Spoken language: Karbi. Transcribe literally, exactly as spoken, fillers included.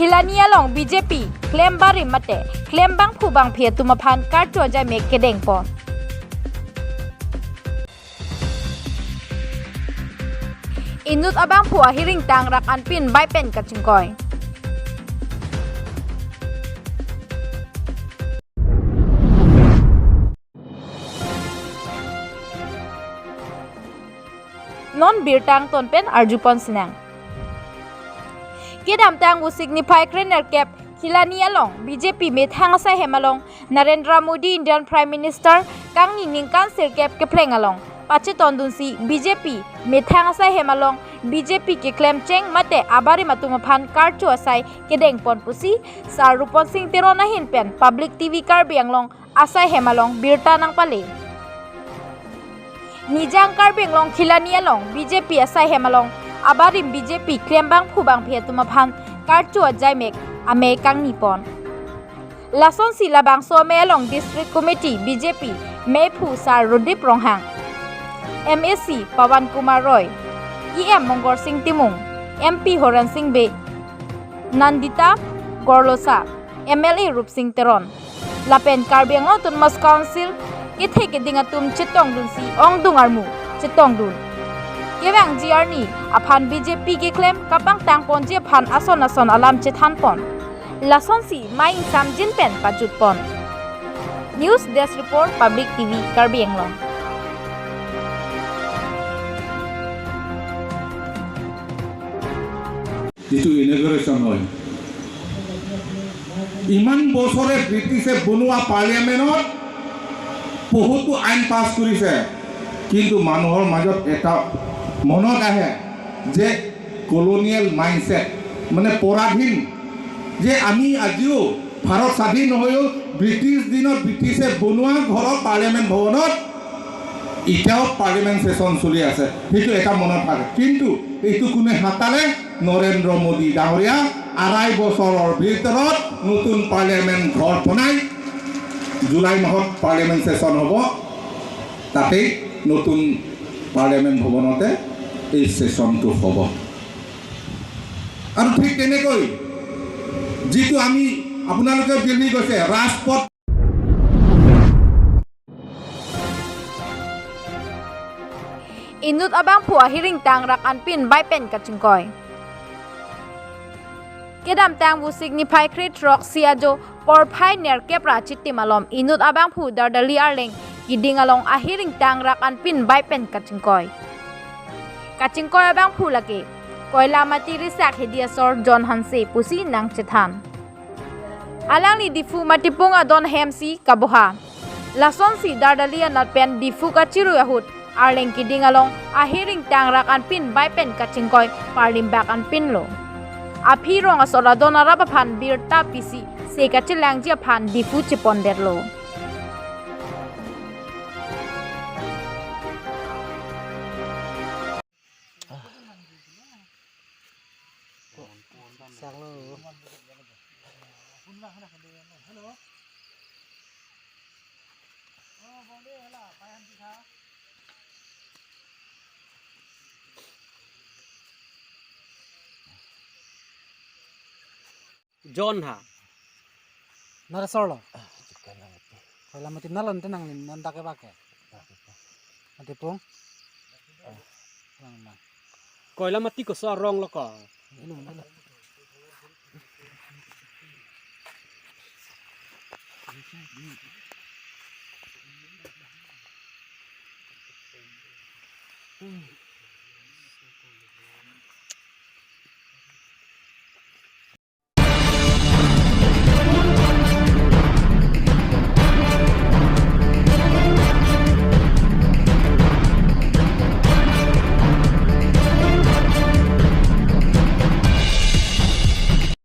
Khilani along B J P klem barim mate klem bangphu bangphi atum aphan karcho ajai mek kedeng pon. Inut abangphu ahiring tang rak anpin bai pen kachingkoi. Non birta angton pen arjupon sinang. Kedamtang Vosik niphai krenerkep Khilani along B J P methang asai hem along Narendra Modi Indian Prime Minister kangni ningkan sirkep kepleng along pachetondunsi B J P methang asai hem along B J P keklem cheng mate abarim atum aphan karcho asai kedeng pon pusi Sar Rupon Singh Teron ahin pen Public T V Karbi Anglong asai hem along birta nangpale. Nijang Karbi Anglong Khilani along B J P asai hem along abarim B J P klem bangphu bangphi atum aphan karcho ajai mek amei kangni pon. Lasonsi labangso amei along District Committee B J P meiphu Sar Rodip Ronghang, M A C Pawan Kumar Roy, E M Mongkor Singh Timung, M P Horen Singh Bey, Nandita Gorlosa, M L A Rupsing Teron, lapen Karbi Anglong Autonomous Council kethe keding atum chetongdunsi ongdung armu chetongdun. Kevangji arni aphan B J P keklem kapangtang ponji aphan ason ason alam chethan pon. Lasonsi mei ingsamjin pen pajut pon. News Desk Report, Public T V Karbi Anglong. যিটো ইনগুৰেশ্যন হয়, ইমান বছৰে ব্ৰিটিছে বনোৱা পাৰ্লিয়ামেণ্টত বহুতো আইন পাছ কৰিছে, কিন্তু মানুহৰ মাজত এটা মনত আহে যে কলনিয়েল মাইণ্ডছেট, মানে পৰাধীন, যে আমি আজিও ভাৰত স্বাধীন নহৈও ব্ৰিটিছ দিনত ব্ৰিটিছে বনোৱা ঘৰত পাৰ্লিয়ামেণ্ট ভৱনত এতিয়াও পাৰ্লিয়ামেণ্ট ছেছন চলি আছে, সেইটো এটা মনত থাকে। কিন্তু এইটো কোনে হাতালে? নৰেন্দ্ৰ মোদী ডাঙৰীয়া আঢ়াই বছৰৰ ভিতৰত নতুন পাৰ্লিয়ামেণ্ট ঘৰ বনাই জুলাই মাহত পাৰ্লিয়ামেণ্ট ছেছন হ'ব, তাতেই নতুন পাৰ্লিয়ামেণ্ট ভৱনতে এই ছেছনটো হ'ব। আৰু ঠিক তেনেকৈ যিটো আমি আপোনালোকে দিল্লী গৈছে ৰাজপথ Inut abangphu ahiring tang rak anpin bai pen kachingkoi. Kedamtang Vosik niphai krethrok isi ajo porphai nerkep ra chitim alom inut abangphu Dardali Arleng kiding along ahiring tang rak anpin bai pen kachingkoi. Kachingkoi abangphu lake Koilamati risak hedi asor John Hanse pusi nangchethan. Alangli Diphu Matipung adon hemsi kaboha. Lasonsi Dardali anat pen Diphu kachirui ahut Arleng kiding along ahiring tang rak anpin bai pen kachingkoi parlimbak anpinlo. Aphi rong asor adon arap aphan birta pisi se kachelangji aphan Diphu chepondetlo. John ha. Nara sorlo. Koilamati nalon tenang nin non dake bake. Matipung. Lang lang. Koilamati koso arong lo ko. Ilung, ilung.